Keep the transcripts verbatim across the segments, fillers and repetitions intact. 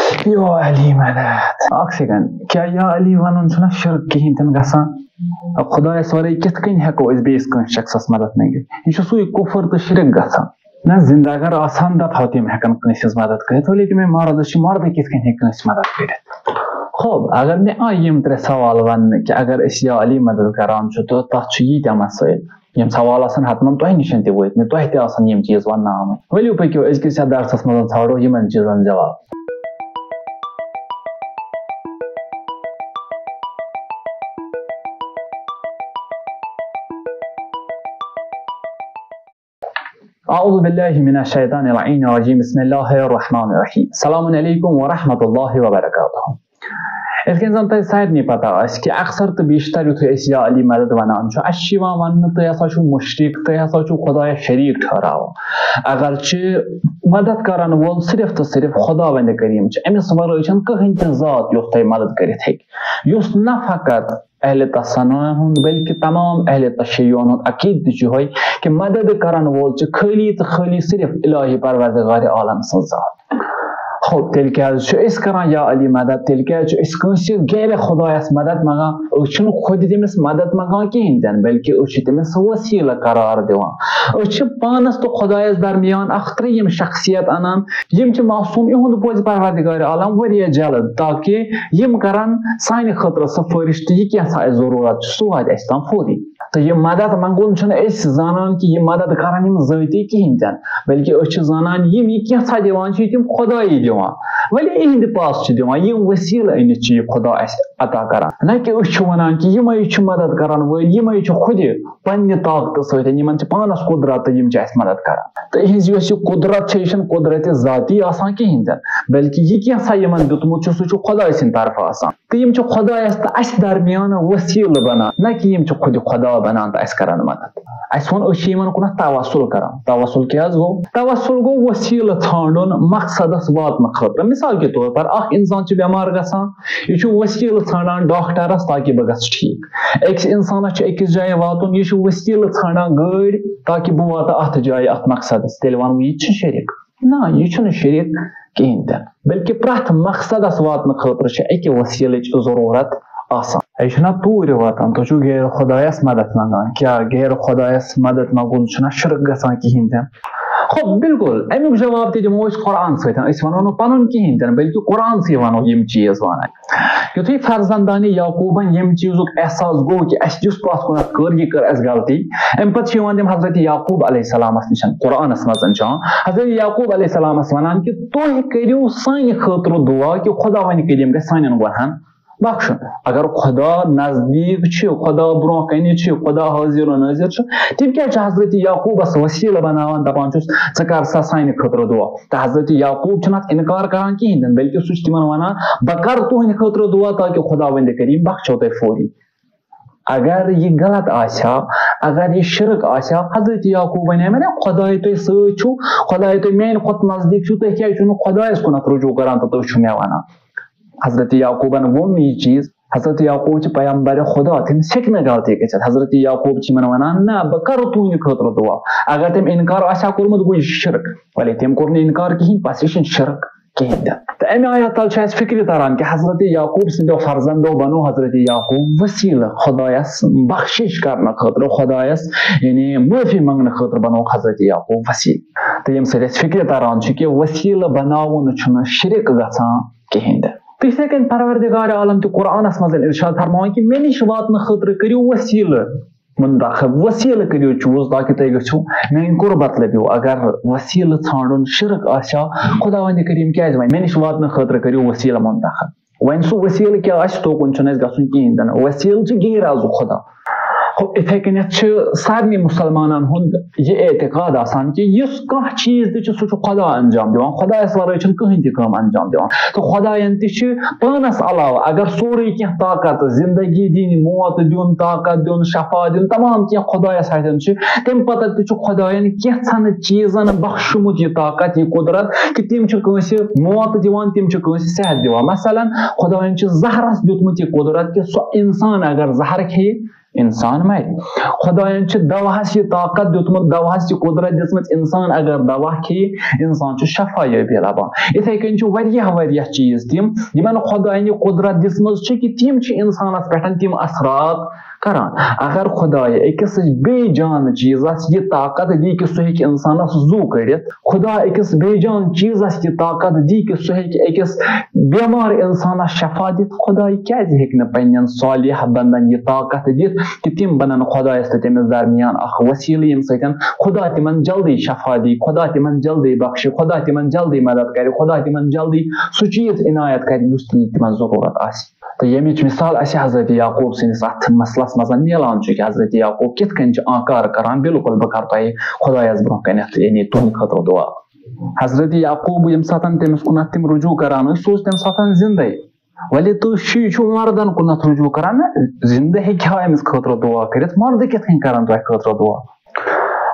یا علی مدد۔ اکھ سیکنڈ، کیٛاہ یا علی ونُن چھُنہ شرک کِہیٖنۍ تہِ نہٕ گژھان؟ خۄدایَس ورٲے کِتھ کٔنۍ ہٮ۪کو أسۍ بیٚیِس کٲنٛسہِ شخصس مدد مٔنگِتھ؟ یہِ چھُ سُے کُفر تہٕ شرک گژھان۔ نہ، زِندٕ اگر آسہٕ ہن، دَپہٕ ہاو تِم ہٮ۪کن کٲنٛسہِ ہٕنٛز مدد کٔرِتھ۔ ؤلِو، تِمے مردٕ چھِ، مردٕ کِتھ کٔنۍ ہیٚکہِ کٲنٛسہِ مدد کٔرِتھ؟ خب، اگر مےٚ آیہِ یِم ترٛےٚ سوال وننہٕ کہِ اگر أسۍ یا علی مدد کران چھِ تہٕ تَتھ چھُ ییٖتیٛاہ مسٲیِل، یِم سوال آسن حتمن تۄہہِ نِش تہِ وٲتمٕتۍ، تۄہہِ تہِ آسن یِم چیٖز وننہٕ آمٕتۍ۔ ؤلِو پٔکِو أزکِس یَتھ درسس منٛز ژھانڈو یِمن چیٖزن جواب۔ اعوذ باللہ من الشیطان اللعین الرجیم۔ بسم اللہ الرحمن الرحیم۔ السلام علیکم ورحمۃ اللہ وبرکاتہ۔ یِتھ کٔنۍ زَن تۄہہِ سارنٕے پَتہ آسہِ کہِ اَکثر تہٕ بیشتر یُتھُے أسۍ یا علی مدد وَنان چھُ، اَسہِ چھُ یِوان وَننہٕ، "تُہۍ ہسا چھِو مُشرِک، تُہۍ ہسا چھِو خۄدایَس شریٖک ٹھہراوان۔" اگرچہِ مدد کرن وول صرف تہٕ صرف خۄداوندِ کریٖم چھِ، أمِس وَرٲے چھَنہٕ کٕہٕنۍ تہِ ذات یۄس تۄہہِ مدد کٔرِتھ ہیٚکہِ، یُس نہ فقط اہل تصنع ہُنٛد بلکہِ تمام اہل تشیعن ہُنٛد عقیدٕ تہِ چھُ یِہوٚے کہِ مدد کرن وول چھُ خٲلی تہٕ خٲلی صرف الٰہی پروردگار عالم سٕنٛز ذات۔ ہو، تیٚلہِ کیٛازِ چھِ أسۍ کران یا علی مدد؟ تیٚلہِ کیٛازِ چھِ أسۍ کٲنٛسہِ غیر خۄدایَس مدد منٛگان؟ أسۍ چھِنہٕ خۄد تٔمِس مدد منٛگان کِہیٖنۍ تہِ نہٕ، بلکہِ أسۍ چھِ تٔمِس وسیٖلہٕ قرار دِوان۔ أسۍ چھِ پانَس تہٕ خۄدایَس درمیان اکھ ترٛیٚیِم شخصیت اَنان، یِم چھِ معصوم، یِہُنٛد پوزِ پروردگار عالم واریاہ جلد، تاکہِ یِم کرن سانہِ خٲطرٕ سفٲرِش تہٕ یہِ کینٛہہ سا اَسہِ ضروٗرت چھُ، سُہ واتہِ اَسہِ تام فوری۔ تہٕ یہِ مدد منٛگُن چھِنہٕ أسۍ زانان کہِ یہِ مدد کرن یِم ذٲتی کِہیٖنۍ تہِ نہٕ، بلکہِ أسۍ چھِ زانان یِم یہِ کینٛژھا دِوان چھِ، یہِ تِم خۄدایی دِوان، ولی یِہِنٛدِ پاسہٕ چھِ دِوان، یِم وسیٖلہٕ أنِتھ چھِ یہِ خۄدا اَسہِ عطا کران۔ نہ کہِ أسۍ چھِ وَنان کہِ یِمَے چھِ مدد کرن وٲلۍ، یِمَے چھِ خۄدِ پننہِ طاقتہٕ سۭتۍ، یِمَن چھِ پانَس قدرت تہٕ یِم چھِ اَسہِ مدد کران۔ تہٕ یِہِنٛز یۄس یہِ قدرت چھِ، یہِ چھَنہٕ قدرت ذاتی آسان کِہیٖنۍ تہِ نہٕ، بلکہِ یہِ کینٛژھا یِمَن دیُتمُت چھُ، سُہ چھُ خۄداے سٕنٛدِ طرفہٕ آسان۔ تہٕ یِم چھِ خۄدایَس تہٕ اَسہِ درمیان وسیٖلہٕ بنان، نہ کہِ یِم چھِ خۄدِ خۄدا بنان تہٕ اَسہِ کران مدد۔ اَسہِ ووٚن، أسۍ چھِ یِمَن کُنَتھ توسل کران۔ توسل کیٛاہ حظ گوٚو؟ توسل گوٚو وسیٖلہٕ ژھانٛڈُن مقصدَس واتنہٕ خٲطرٕ۔ مثال کے طور پر، اکھ اِنسان چھُ بٮ۪مار گژھان، یہِ چھُ وسیٖلہٕ ژھانٛڈان ڈاکٹرَس تاکہِ بہٕ گژھٕ ٹھیٖک۔ أکِس اِنسانَس چھُ أکِس جایہِ واتُن، یہِ چھُ وسیٖلہٕ ژھانٛڈان گٲڑۍ تاکہِ بہٕ واتہٕ اَتھ جایہِ، اَتھ مقصدَس۔ تیٚلہِ وَنو، یہِ تہِ چھُ شریٖک؟ نہ، یہِ چھُنہٕ شریٖک کِہیٖنۍ تہِ نہٕ، بلکہِ پرٛٮ۪تھ مقصدَس واتنہٕ خٲطرٕ چھِ اَکہِ وسیٖلٕچ ضروٗرت آسان۔ یہِ چھُنہ توٗرۍ واتان، تُہۍ چھِو غیر خۄدایَس مدد منٛگان۔ کیٛاہ غیر خۄدایَس مدد منٛگُن چھُنہ شرک گژھان کِہیٖنۍ تہِ نہٕ؟ خب، بالکل، اَمیُک جواب تہِ دِمو أسۍ قرآن سۭتۍ۔ أسۍ وَنو نہٕ پَنُن کِہیٖنۍ تہِ نہٕ، بلکہِ قرآنسٕے وَنو یِم چیٖز وَنان۔ یُتھُے فرزندانِ یعقوبن ییٚمہِ چیٖزُک احساس گوٚو کہِ اَسہِ یُس پَتھ کُنَتھ کٔر، یہِ کٔر اَسہِ غلطی، اَمہِ پَتہٕ چھِ یِوان تِم حضرت یعقوب علیہ السلامَس نِش۔ قرآنَس منٛز چھِ یِوان حضرت یعقوب علیہ السلامَس وَنان کہِ تُہۍ کٔرِو سانہِ خٲطرٕ دُعا کہِ خۄداوندِ کریٖم گژھِ سانٮ۪ن گۄناہَن بخشُن۔ اگر خۄدا نزدیٖک چھُ، خۄدا برونٛہہ کَنہِ چھُ، خۄدا حٲضِر و نٲظِر چھُ، تیٚلہِ کیٛازِ چھِ حضرت یعقوبَس وسیٖلہٕ بَناوان، دَپان چھُس، "ژٕ کر سا سانہِ خٲطرٕ دُعا"؟ تہٕ حضرت یعقوب چھُنہٕ اَتھ اِنکار کران کِہیٖنۍ تہِ نہٕ، بلکہِ سُہ چھُ تِمن وَنان، "بہٕ کرٕ تُہٕنٛدِ خٲطرٕ دُعا تاکہِ خۄداوندِ کریٖم بخشو تۄہہِ فوری۔" اگر یہِ غلط آسہِ ہا، اگر یہِ شرک آسہِ ہا، حضرت یعقوب وَنہِ ہا مےٚ نا، "خۄداے تۄہہِ سۭتۍ چھُو، خۄداے تۄہہِ میانہِ کھۄتہٕ نزدیٖک چھُو، تُہۍ کیٛازِ چھِو نہٕ خۄدایَس کُنَتھ رجوع کران تہٕ تُہۍ چھِو مےٚ وَنان؟" حضرت یعقوبن ووٚن یہِ چیٖز۔ حضرت یعقوب چھِ پیغمبر خدا، تٔمِس ہیٚکہِ نہٕ غلطی گٔژھِتھ۔ حضرت یعقوب چھِ یِمن وَنان، "نہ، بہٕ کرٕ تُہٕنٛدِ خٲطرٕ دُعا۔" اگر تٔمۍ اِنکار آسہِ ہا کوٚرمُت، گوٚو یہِ چھُ شرک۔ ولی تٔمۍ کوٚر نہٕ اِنکار کِہیٖنۍ، بس یہِ چھُنہٕ شرک کِہیٖنۍ تہِ۔ تہٕ اَمہِ آیت تل چھُ اَسہِ فِکرِ تران کہِ حضرت یعقوب سٕنٛدیو فرزندو بنوو حضرت یعقوب وسیٖلہٕ خۄدایَس بخشش کرنہٕ خٲطرٕ، خۄدایَس یعنی معٲفی منٛگنہٕ خٲطرٕ بنووُکھ حضرت یعقوب وسیٖلہٕ۔ تہٕ ییٚمہِ سۭتۍ اَسہِ فِکرِ تران چھُ کہِ وسیٖلہٕ بناوُن چھُنہٕ شرک گژھان کِہیٖنۍ تہِ۔ تہٕ یِتھَے کٔنۍ پروردگار عالم تہِ قرآنَس منٛز ارشاد فرماوان کہِ مےٚ نِش واتنہٕ خٲطرٕ کٔرِو وسیٖلہٕ منتخب، وسیٖلہٕ کٔرِو choose تاکہِ تُہۍ گٔژھِو میٛانہِ قربت لٔبِو۔ اگر وسیٖلہٕ ژھانٛڈُن شرک آسہِ ہا، خۄداوندِ کریٖم کیٛازِ وَنہِ مےٚ نِش واتنہٕ خٲطرٕ کٔرِو وسیٖلہٕ منتخب؟ وۄنۍ سُہ وسیٖلہٕ کیٛاہ آسہِ، توکُن چھُنہٕ اَسہِ گژھُن کِہیٖنۍ تہِ نہٕ۔ وسیٖلہٕ چھِ غیر از خۄدا۔ ہُہ، یِتھَے کٔنٮ۪تھ چھِ سارنٕے مُسلمانَن ہُنٛد یہِ اعتقاد آسان کہِ یُس کانٛہہ چیٖز تہِ چھُ، سُہ چھُ خۄدا انجام دِوان، خۄدایَس وَرٲے چھُنہٕ کٕہٕنۍ تہِ کٲم انجام دِوان۔ تہٕ خۄدایَن تہِ چھِ پانَس علاوٕ اگر سورُے کینٛہہ طاقت، زندگی دِنۍ، موت دیُن، طاقت دیُن، شفا دیُن، تمام کینٛہہ خۄدایَس اَتھٮ۪ن چھِ، تَمہِ پَتہٕ تہِ چھُ خۄدایَن کینٛژھن چیٖزَن بخشمُت یہِ طاقت، یہِ قدرت کہِ تِم چھِ کٲنٛسہِ موت دِوان، تِم چھِ کٲنٛسہِ صحت دِوان۔ مثلاً، خۄدایَن چھُ زہرَس دیُتمُت یہِ قدرت کہِ سُہ اِنسان اگر زہر کھیٚیہِ، اِنسان مَرِ۔ خۄدایَن چھِ دَواہَس یہِ طاقت دیُتمُت، دَواہَس یہِ قُدرت دِژمٕژ، اِنسان اگر دَوا کھیٚیہِ، اِنسان چھُ شفا یٲبی لَبان۔ یِتھَے کٔنۍ چھُ واریاہ، واریاہ چیٖز تِم، یِمَن خۄدایَن یہِ قُدرت دِژمٕژ چھِ کہِ تِم چھِ اِنسانَس پٮ۪ٹھ تِم اثرات کران۔ اگر خۄدایہِ أکِس بیٚیہِ جان چیٖزَس یہِ طاقت دی کہِ سُہ ہیٚکہِ اِنسانَس زُو کٔڑِتھ، خۄدا أکِس بیٚیہِ جان چیٖزَس یہِ طاقت دی کہِ سُہ ہیٚکہِ أکِس بٮ۪مار اِنسانَس شفا دِتھ، خۄداے کیٛازِ ہیٚکہِ نہٕ پنٛنٮ۪ن صالح بندن یہِ طاقت دِتھ کہِ تِم بنن خۄدایَس تہٕ تٔمِس درمیان اکھ وسیٖلہٕ، ییٚمہِ سۭتۍ خۄدا تِمن جلدی شفا دی، خۄدا تِمن جلدی بخشہِ، خۄدا تِمن جلدی مدد کرِ، خۄدا تِمن جلدی سُہ چیٖز عنایت کرِ، یُس تِمن ضروٗرت آسہِ۔ تہٕ ییٚمِچ مثال اَسہِ حضرت یعقوب سٕنٛدِس اَتھ مسلس منٛز میلان چھُ کہِ حضرت یعقوب کِتھ کٔنۍ چھُ آنکار کران، بالکل بہٕ کرٕ تۄہہِ خۄدایَس برونٛہہ کَنٮ۪تھ، یعنی تُہنٛدِ خٲطرٕ دُعا۔ حضرت یعقوب ییٚمہِ ساتہٕ تٔمِس کُنَتھ تِم رجوع کران ٲسۍ، سُہ اوس تَمہِ ساتہٕ زِندَے۔ ولی تُہۍ چھِو، یہِ چھُ مردن کُنَتھ رجوع کران، نہ زِندٕ ہیٚکہِ ہا أمِس خٲطرٕ دُعا کٔرِتھ، مردٕ کِتھ کٔنۍ کرن تۄہہِ خٲطرٕ دُعا؟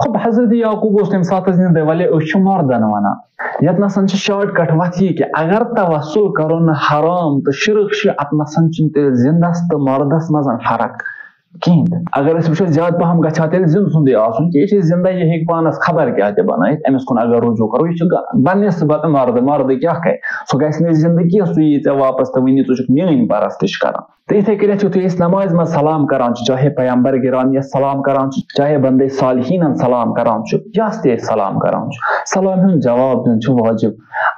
خب، حضرت یعقوب اوس تَمہِ ساتہٕ زِندَے، ولی أسۍ چھِ مردن وَنان۔ یَتھ نَسَن چھِ shortcut وَتھ یہِ کہِ اگر توسل کَرو نہٕ حرام تہٕ شرک چھِ، اَتھ نَسَن چھِنہٕ تیٚلہِ زِندَس تہٕ مردَس منٛز فرق کِہیٖنۍ تہِ۔ اگر أسۍ وٕچھو، زیادٕ پَہَم گژھِ ہا تیٚلہِ زِندٕ سُنٛدُے آسُن، کہِ یہِ چھِ زِندَے، یہِ ہیٚکہِ پانَس خبر کیٛاہ تہِ بَنٲیِتھ، أمِس کُن اگر رجوع کَرو، یہِ چھُ غ-، بَنِسبَتہٕ مردٕ، مردٕ کیٛاہ کَرِ؟ سُہ گژھِ نہٕ زِندٕ کینٛہہ، سُہ یی ژےٚ واپَس تہٕ وٕنی ژٕ چھُکھ میٛٲنۍ پَرَستِش کَران۔ تہٕ یِتھَے کٔنٮ۪تھ یُتھُے أسۍ نمازِ منٛز سلام کران چھِ، چاہے پیغمبر گرامی یَس سلام کران چھِ، چاہے بندے صالحیٖنن سلام کران چھِ، یَس تہِ أسۍ سلام کران چھِ، سلام ہُنٛد جواب دیُن چھُ وٲجِب۔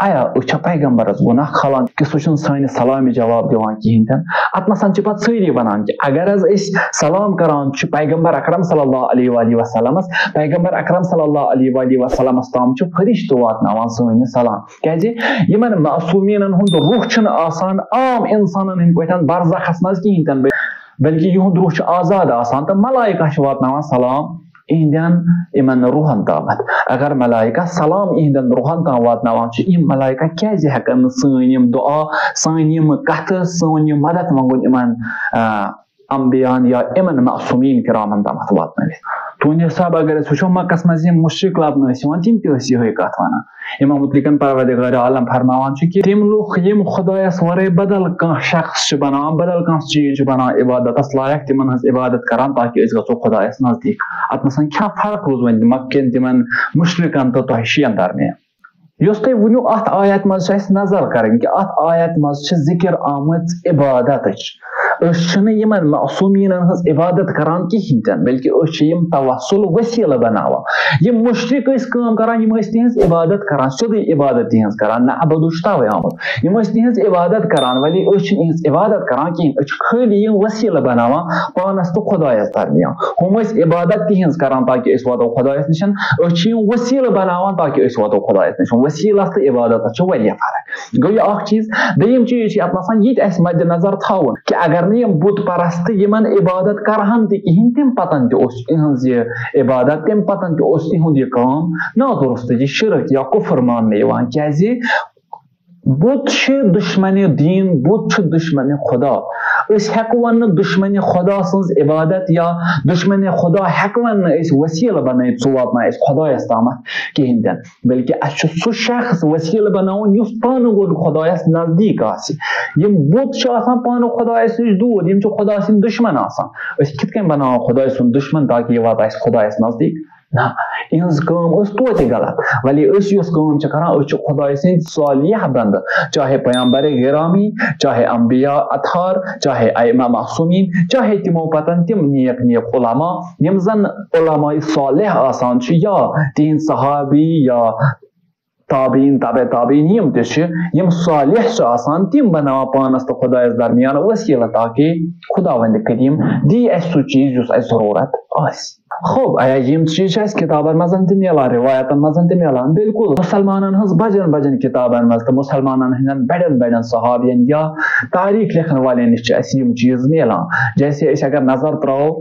آیا أسۍ چھا پیغمبرس گۄناہ کھالان کہِ سُہ چھُنہٕ سانہِ سلامہِ جواب دِوان کِہیٖنۍ تہِ نہٕ؟ اَتھ نَسَن چھِ پَتہٕ سٲری وَنان کہِ اگر حظ أسۍ سلام کران چھِ پیغمبر اکرم صلی اللہ علیہ وآلہ وسلمس، پیغمبر اکرم صلی اللہ علیہ وآلہ وسلمس تام چھِ فرشتہٕ واتناوان سٲنۍ یہِ سلام۔ کیازِ یِمن معصومیٖنن ہُنٛد روح چھُنہٕ آسان عام اِنسانن ہٕنٛدۍ پٲٹھۍ برزخس منٛز کِہیٖنۍ تہِ نہٕ، بلکہِ یِہُنٛد روح چھُ آزاد آسان تہٕ ملائکہ چھِ واتناوان سلام یِہنٛدٮ۪ن یِمن روحن تامَتھ۔ اگر ملائکہ سلام یِہنٛدٮ۪ن روحن تام واتناوان چھِ، یِم ملائکہ کیازِ ہٮ۪کن نہٕ سٲنۍ یِم دُعا، سٲنۍ یِم کتھٕ، سون یہِ مدد منٛگُن یِمن، آ، انبیاہن یا یِمن معصومیٖن کرامن تامَتھ واتنٲوِتھ؟ تُہنٛدِ حساب اگر أسۍ وٕچھو، مکس منٛز یِم مُشرِک لبنہٕ ٲسۍ یِوان، تِم تہِ ٲسۍ یِہوٚے کتھ ونان۔ یِمن مُتعلِقن پروردگار عالم فرماوان چھُ کہِ تِم لُکھ یِم خۄدایس ورٲے بدل کانٛہہ شخص چھِ بناوان، بدل کانٛہہ چیٖز چھِ بناوان عبادتس لایق، تِمن ہٕنٛز عبادت کران تاکہِ أسۍ گژھو خۄدایس نزدیٖک۔ اتھ منٛز چھا فرق روٗز وۄنۍ مکہ کٮ۪ن تِمن مُشرِکن تہٕ تۄہہِ شِین درمیان؟ یۄس تۄہہِ وٕنیُک اتھ آیت منٛز چھِ اَسہِ نظر کرٕنۍ کہِ اتھ آیت منٛز چھِ ذِکر آمٕژ عبادتٕچ۔ أسۍ چھِنہٕ یِمن معصومیٖنن ہٕنٛز عبادت کران کِہیٖنۍ تہِ نہٕ، بلکہِ أسۍ چھِ یِم توسل وسیٖلہٕ بناوان۔ یِم مُشرِک ٲسۍ کٲم کران، یِم ٲسۍ تِہنٛز عبادت کران، سیوٚدُے عبادت تِہنٛز کران، نہ عبدُش تَوَے آمُت۔ یِم ٲسۍ تِہنٛز عبادت کران، ولی أسۍ چھِنہٕ یِہنٛز عبادت کران کِہیٖنۍ، أسۍ چھِ خٲلی یِم وسیٖلہٕ بناوان پانس تہٕ خۄدایس درمیان۔ ہُم ٲسۍ عبادت تِہنٛز کران تاکہِ أسۍ واتو خۄدایس نِش، أسۍ چھِ یِم وسیٖلہٕ بناوان تاکہِ أسۍ واتو خۄدایس نِش۔ وسیٖلس تہٕ عبادتس چھِ واریاہ فرق۔ گوٚو یہِ اکھ چیٖز۔ دوٚیِم چیٖز چھُ یَتھ منٛز آسان یہِ تہِ اَسہِ مَدِ نظر تھاوُن کہِ اگر نہٕ یِم بُت پرست یِمن عبادت کرہن تہِ کِہیٖنۍ، تَمہِ پَتَن تہِ اوس یِہٕنٛز یہِ عبادت، تَمہِ پَتَن تہِ اوس یِہُنٛد یہِ کٲم نادُرُست، یہِ شرک یا کُفر ماننہٕ یِوان۔ کیٛازِ؟ بُت چھِ دُشمنِ دیٖن، بُت چھُ دُشمنِ خدا۔ أسۍ ہٮ۪کو نہٕ دُشمنِ خدا سٕنٛز عبادت یا دُشمنِ خدا ہٮ۪کو نہٕ أسۍ وسیٖلہٕ بنٲیِتھ، سُہ واتناوِ أسۍ خۄدایَس تامَتھ کِہیٖنۍ تہِ نہٕ۔ بلکہِ اَسہِ چھُ سُہ شخص وسیٖلہٕ بناوُن یُس پانہٕ گوٚو خۄدایَس نزدیٖک آسہِ۔ یِم بُت چھِ آسان پانہٕ خۄدایَس نِش دوٗر، یِم چھِ خۄدا سٕنٛدۍ دُشمن آسان۔ أسۍ کِتھ کٔنۍ بناوو خۄداے سُنٛد دُشمن تاکہِ یہِ واتہِ اَسہِ خۄدایَس نزدیٖک؟ نہ، یِہٕنٛز کٲم ٲس توتہِ غلط۔ ولی أسۍ یۄس کٲم چھِ کران، أسۍ چھِ خۄداے سٕنٛدۍ صالح بندٕ، چاہے پیغمبر گرامی، چاہے انبیاء اطہار، چاہے ائمہ معصومین، چاہے تِمو پتن تِم نیک نیک علماء، یِم زن علماء صالح آسان چھِ، یا تِہنٛدۍ صحابی یا تابعین، تبع تابعین یِم تہِ چھِ، یِم صالح چھِ آسان، تِم بناوان پانس تہٕ خۄدایس درمیان وسیلہٕ، تاکہِ خداوند کریم دی اسہِ سُہ چیٖز یُس اسہِ ضروٗرت آسہِ۔ خوب، آیا یِم چیٖز چھِ اسہِ کِتابن منٛز تہِ میلان، رِوایتن منٛز تہِ میلان؟ بالکل، مُسلمانن ہٕنٛز بجن بجن کِتابن منٛز تہٕ مُسلمانن ہٕنٛدٮ۪ن بڑٮ۪ن بڑٮ۪ن صحابین یا تاریخ لیکھن والٮ۪ن نِش چھِ اسہِ یِم چیٖز میلان۔ جیسے أسۍ اگر نظر ترٛاوو،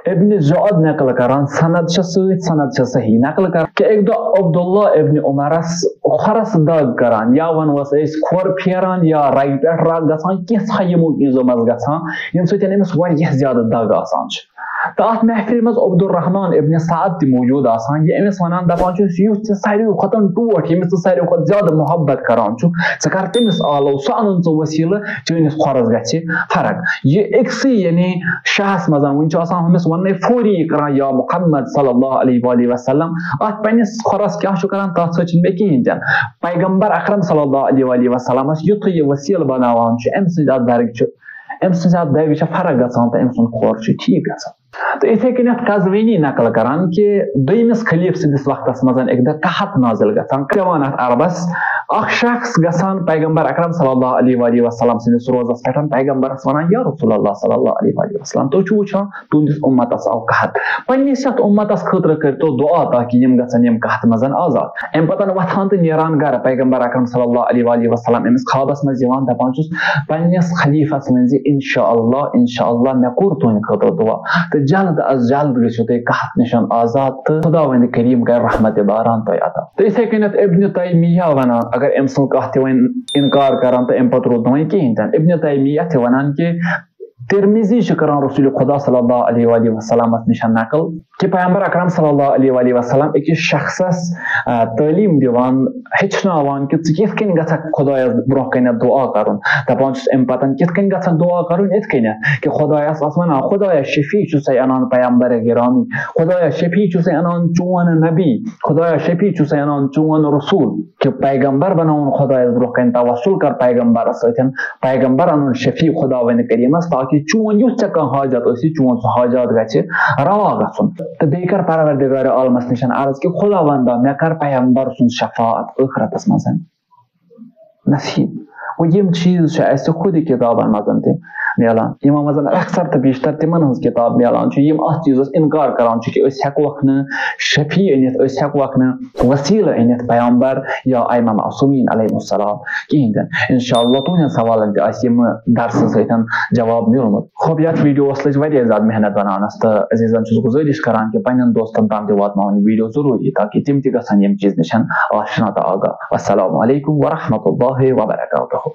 ابن زیاد نقل کران، سند چھِ سۭتۍ، سند چھِ صحیح، نقل کران کہِ اکہِ دۄہ عبداللہ ابن عمرس کھۄرس دگ کران، یا ونوس أسۍ کھۄر پھیران یا رگہِ پٮ۪ٹھ رگ گژھان، کینٛژھا یِمو چیٖزو منٛز گژھان، ییٚمہِ سۭتۍ أمِس واریاہ زیادٕ دگ آسان چھِ۔ تہٕ اَتھ محفلہِ منٛز عبدالرحمان ابن سعد تہِ موجود آسان، یہِ أمِس وَنان، دَپان چھُس، یُتھ ژےٚ ساروی کھۄتہٕ ٹوٹھ، ییٚمِس ژٕ ساروی کھۄتہٕ زیادٕ محبت کران چھُکھ، ژٕ کر تٔمِس آلو، سُہ اَنُن ژٕ وسیٖلہٕ، چٲنِس کھۄرَس گژھِ فرق۔ یہِ أکسٕے، یعنی، شاہَس منٛز، وٕنہِ چھُ آسان ہُمِس وَننَے فوری یہِ کران، یا محمد صلی اللہ علیہ وآلہ وسلم۔ اَتھ پنٛنِس کھۄرَس کیٛاہ چھُ کران، تَتھ سۭتۍ چھُنہٕ مےٚ کِہیٖنۍ تہِ نہٕ۔ پیغمبر اکرم صلی اللہ علیہ وآلہ وسلمس یُتھُے یہِ وسیٖلہٕ بناوان چھُ، أمۍ سٕنٛز اَتھ دَگہِ چھُ، أمۍ سٕنٛز اَتھ دَگہِ چھِ فرق گژھان تہٕ أمۍ سُنٛد کھۄر چھُ ٹھیٖک گژھان۔ تہٕ یِتھے کٔنٮ۪تھ قزوینی نقل کران کہِ دوٚیمِس خلیٖفہٕ سٕنٛدِس وقتس منٛز اکہِ دۄہ قحط نازل گژھان، پٮ۪وان اتھ عربس، اکھ شخص گژھان پیغمبر اکرم صلی اللہ علیہ وآلہ وسلم سٕنٛدِس روزس پٮ۪ٹھ، پیغمبرس ونان، یا رسول اللہ صلی اللہ علیہ وآلہ وسلم، تُہۍ چھِو وٕچھان تُہنٛدِس اُمتس آو قحط، پننِس یتھ اُمتس خٲطرٕ کٔرۍتو دُعا تاکہِ یِم گژھن یِم قحط منٛز آزاد۔ امہِ پتہٕ وۄتھان تہٕ نیران گرٕ، پیغمبر اکرم صلی اللہ علیہ وآلہ وسلم أمِس خوابس منٛز یِوان، دپان چھُس، پننِس خلیٖفس ؤنۍ زِ، انشاءاللہ، انشاءاللہ، مےٚ کوٚر تُہنٛدِ خٲطرٕ دُعا۔ تہٕ جلد از جلد گٔژھِو تُہۍ قحط نِش آزاد، تہٕ خداوند کریم کرِ رحمت باران تۄہہِ عطا۔ تہٕ یِتھے کٔنٮ۪تھ ابن تیمیہ ونان، اگر أمۍ سٕنٛز کتھ تہِ وۄنۍ انکار کران تہٕ امہِ پتہٕ روٗد نہٕ وۄنۍ کِہیٖنۍ تہِ نہٕ۔ ابن تیمیہ تہِ ونان کہِ ترمذی چھُ کران رسول خدا صلی اللہ علیہ وآلہ وسلمس نِش نقل کہِ پیغمبر اکرم صلی اللہ علیہ وآلہ وسلم أکِس شخصس، آ، تعلیٖم دِوان، ہیٚچھناوان کہِ ژٕ کِتھ کٔنۍ گژھکھ خدایس برونٛہہ کنٮ۪تھ دُعا کرُن۔ دپان چھُس، امہِ پتن کِتھ کٔنۍ گژھکھ دُعا کرُن؟ یِتھ کٔنٮ۪تھ کہِ خدایس آس ونان، خدایا شفیع چھُسے انان پیغمبر گرامی، خدایا شفیع چھُسے انان چون نبی، خدایا شفیع چھُسے انان چون رسول۔ کہِ پیغمبر بناوُن خدایس برونٛہہ کنہِ، توسل کر پیغمبرس سۭتۍ، پیغمبر انُن شفیع خداوند کریمس، تاکہِ چون یُتھ ژےٚ کانٛہہ حاجت ٲسی، چون سُہ حاجات گژھِ روا گژھُن۔ تہٕ بیٚیہِ کر پروردگار عالمس نِش عرض کہِ خداوندا، مےٚ کر پیغمبر سُنٛد شفاعت ٲخرتس منٛز نصیب۔ گوٚو، یِم چیٖز چھِ اَسہِ خود کِتابن منٛز تہِ میلان، یِمن منٛز اکثر تہٕ بیشتر تِمن ہٕنٛز کِتاب میلان چھِ، یِم اتھ چیٖزس انکار کران چھِ کہِ أسۍ ہٮ۪کوکھ نہٕ شفیع أنِتھ، أسۍ ہٮ۪کوکھ نہٕ وسیلہٕ أنِتھ پیغمبر یا ائمہ معصومین علیہم السلام کِہیٖنۍ تہِ نہٕ۔ انشاءاللہ تُہنٛدٮ۪ن سوالن تہِ آسہِ یِم درسہٕ سۭتۍ جواب میولمُت۔ خب، یتھ ویڈیوس لٔج واریاہ زیادٕ محنت بناونس، تہٕ عزیزن چھُس گُزٲرِش کران کہِ پننٮ۪ن دوستن تام تہِ واتناوُن یہِ ویڈیو ضروٗری، تاکہِ تِم تہِ گژھن یِم چیٖز نِش آشنا تہٕ آگاہ۔ السلام علیکم ورحمۃ اللہ وبرکاتہ۔